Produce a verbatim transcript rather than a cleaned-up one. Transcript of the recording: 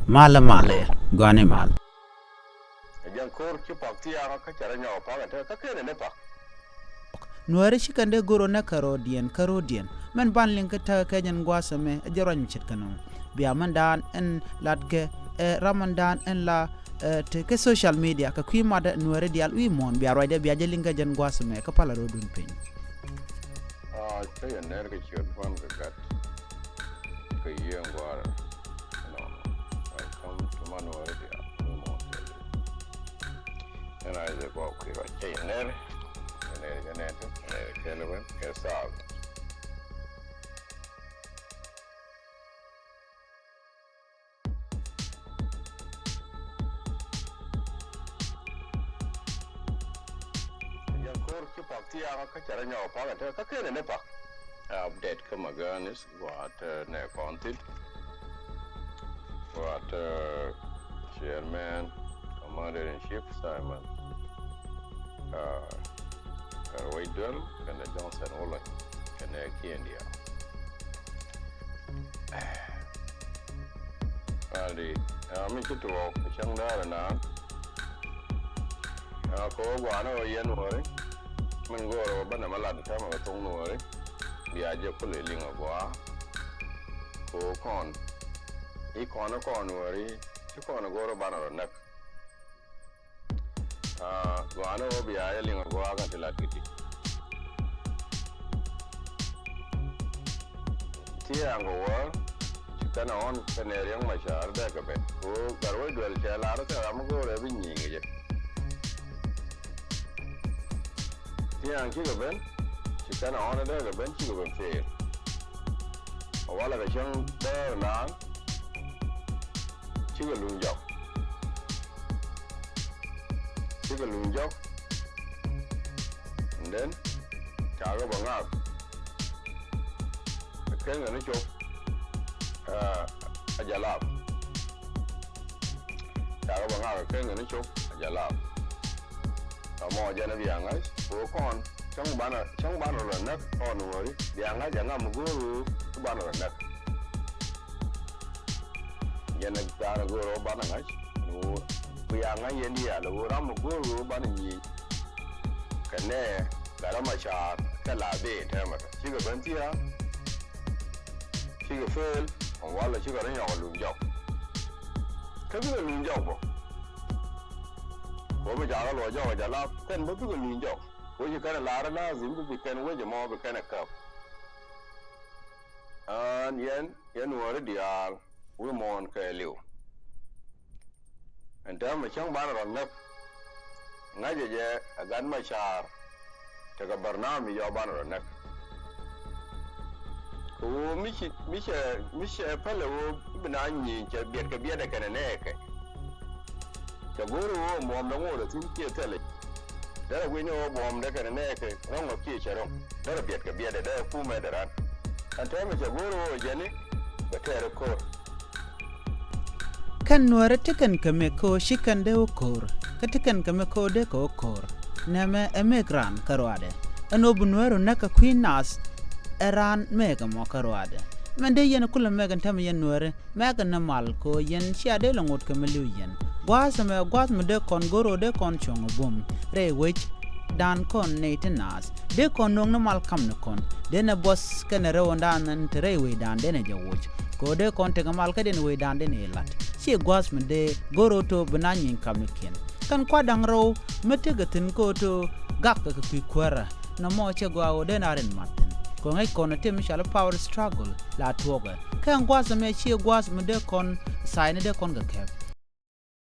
Malɛ malɛ, guani mal. Ɛ jɛn ko̱r ci pak thiaŋä kä cɛ rɔ nyɔk pak ɛ te kä kenɛ ni pak. Nuääri ci kɛn dee go̱r ɔ nɛ kɛ ro̱o̱diɛn, kɛ ro̱o̱diɛn. Mɛn ban liŋ kä täk kɛ jɛn gua̱a̱th ɛmɛ ɛ jɛ ruac mi ce̱tkɛ nɔmɔ. Bia mɛn daan ɛn lat kɛ, ɛ, ram mɛn daan ɛn la, ɛ, te kɛ social media kɛ kui̱ matdä nuääri diaal wi̱i̱ muɔ̱ɔ̱n bia ruacdɛ bia jɛ liŋ kɛ jɛn gua̱a̱th ɛmɛ kä pal a ro̱o̱dun piny. Aa, cä yɛ nɛr kɛ ciöt pua̱n kɛ gat kɛ yiëë ŋuaarɛ. Nɔ, welcome to Manuel Diaal. Ɛn a jɛ gɔɔ kui̱ ruac cä yɛ nɛr. Yɛ nɛr, yɛ nɛr, yɛ nɛr kɛɛl wän kɛ saab. Jɛn ko̱r ci pak thiaŋä kä cɛ rɔ nyɔk pak ɛ te kä kenɛ ni pak. Update kä Maganis gua̱a̱t, eh, nɛ kɔn thi̱n. Gua̱a̱t, eh, chairman, commander in chief Simon, eh, Kɛ Ruec Duel kɛnɛ Johnson Wulɔny kɛnɛ kiɛn diaal. Adi, ɛ mi ci tuɔɔk cäŋ däär ɛnan. Ɛ kɛ wä gua̱a̱n ɛ wä yɛn wäri. Min go̱o̱rɛ wä bä nɛmɛ lat täämɛ kɛ thoŋ wäri. Bia jɛ kulɛ liŋ ɛ gua̱a̱. Kɛ wä kɔn i̱ kɔn ɛ kɔn wäri. Ci kɔn ɛ go̱o̱rɛ banɛ rɔ näk. Aa, gua̱a̱n ɛ wä bia jɛ liŋ ɛ gua̱a̱ kɛn ti lat kɛ ti. Ti ɛn kɛ wäär ci kɛn ɛ ɣɔn kɛnɛ Riɛk Macar dee kɛ ben. Kɛ ɣöö Gat Wec Duel cɛ lar kɛ ram mi go̱o̱rɛ bi nyiŋ kɛ jɛ. Ti ɛn cikɛ ben ci kɛn ɛ ɣɔn dee kɛ ben cikɛ ben fail. Ɛ walɛ kɛ cäŋ däär ɛnan. Cikɛ luny jɔk. Cikɛ luny jɔk. And then cakɛ bɛ ŋa̱a̱k. Kɛ kɛn kɛ ni cop, ɛ, a jɛ lap. Cakɛ bɛ ŋa̱a̱k kɛ kɛn kɛ ni cop a jɛ lap. Ɛmɔ jɛn a bia ŋa̱c kɛ ɣöö kɔn cäŋ banɛ, cäŋ banɛ rɔ näk kɔn wäri bia ŋa̱c a ŋa̱m go̱o̱r ɣöö banɛ rɔ näk. Yɛn a tha̱a̱ŋ go̱o̱r ɣöö banɛ ŋa̱c ɛn ɣöö ku ya ŋa̱c yɛn diaal ɣöö ram mi go̱o̱r ɣöö banɛ nyic. Kɛ nɛ Gat Macar kɛ la bee tɛmɛ tɔ cikɛ ben thia̱a̱ŋ. Cikɛ fail ɛn walɛ cikɛ rɔ nyɔk a luny jɔk. Kä bikɛ luny jɔk bä. Kɛ ɣöö mi cakɛ luɔc jɔk a jɛ lap kɛn bä bikɛ luny jɔk. Kɛ ɣöö ci kɛn ɛ lar lazim bi kɛn wec ɛmɔ bi kɛn ɛ käp. Ɛn yɛn, yɛn wäri diaal wi̱i̱ muɔ̱ɔ̱n kɛɛliw. Ɛn täämɛ cäŋ banɛ rɔ näk. Ŋa̱cɛ jɛ ɛ Gat Macar tekɛ barnamij jɔk banɛ rɔ näk. Kɛ ɣöö mi ci, mi cɛ, mi cɛ pälɛ ɣöö bi na nyieny cɛ biɛtkɛ biɛtdɛ kɛnɛ nɛɛkɛ. Cɛ go̱o̱r ɣöö buɔ̱mdɛ ŋot ɛ thi̱n kiɛ thilɛ. Derɛ guic ni ɣöö buɔ̱mdɛ kɛnɛ nɛɛkɛ ro̱ŋ ɔ kiɛ cɛ ro̱ŋ. Derɛ biɛtkɛ biɛtdɛ derɛ kumɛ dɛ ran. Ɛn täämɛ cɛ go̱o̱r ɣöö jɛni bɛ tɛɛr ɛ ko̱r. Kɛn nuäärä ti kɛn kɛ mɛk kɛ ɣöö ci kɛn dee wä ko̱r kä ti kɛn kɛ mɛk kɛ ɣöö dee kɛ wä ko̱r. Nɛmɛ ɛ mɛk raan kä ruaadɛ. Ɛn ɣöö bi nuäär wä näk kɛ kui̱ naath ɛ raan mɛk ɛmɔ kä ruaadɛ. Mɛn dee yɛn kulɛ mɛk ɛn täämɛ yɛn nuäärä. Mɛk ni mal kɛ ɣöö yɛn cia dee lɛ ŋot kɛ mi li̱w yɛn. Gua̱a̱th ɛmɛ gua̱a̱th mi dee kɔn go̱r ɣöö dee kɔn cuɔ̱ŋ ɛ buɔ̱m rɛy wecdan kɔn nɛy ti naath. Dee kɔn nööŋ ni mal kam ni kɔn. Dee nɛ buɔth kɛnɛ rɛwdan ɛn te rɛy wecdan dee nɛ jɛ woc. Kɛ ɣöö dee kɔn tekɛ mal kä dee nɛ wecdan dee nɛ jɛ la̱t. Ciɛ gua̱a̱th mi dee go̱r ɣöö to̱ bi na nyieny kam ni kiɛn. Kɛn kua̱r da̱ŋ rɛw mi tekɛ thi̱n kɛ ɣöö to̱ gak kɛ kɛ kui̱ kuäärä. Nɔmɔ cɛ gɔaa ɣöö dee na rin mat thi̱n. Kɛ ŋäc kɔn ɛ tëë mi cɔal i̱ power struggle la tuɔɔkɛ. Kä ɛn gua̱a̱th ɛmɛ ciɛ gua̱a̱th mi dee kɔn tha̱a̱cni dee kɔn kɛ kɛp.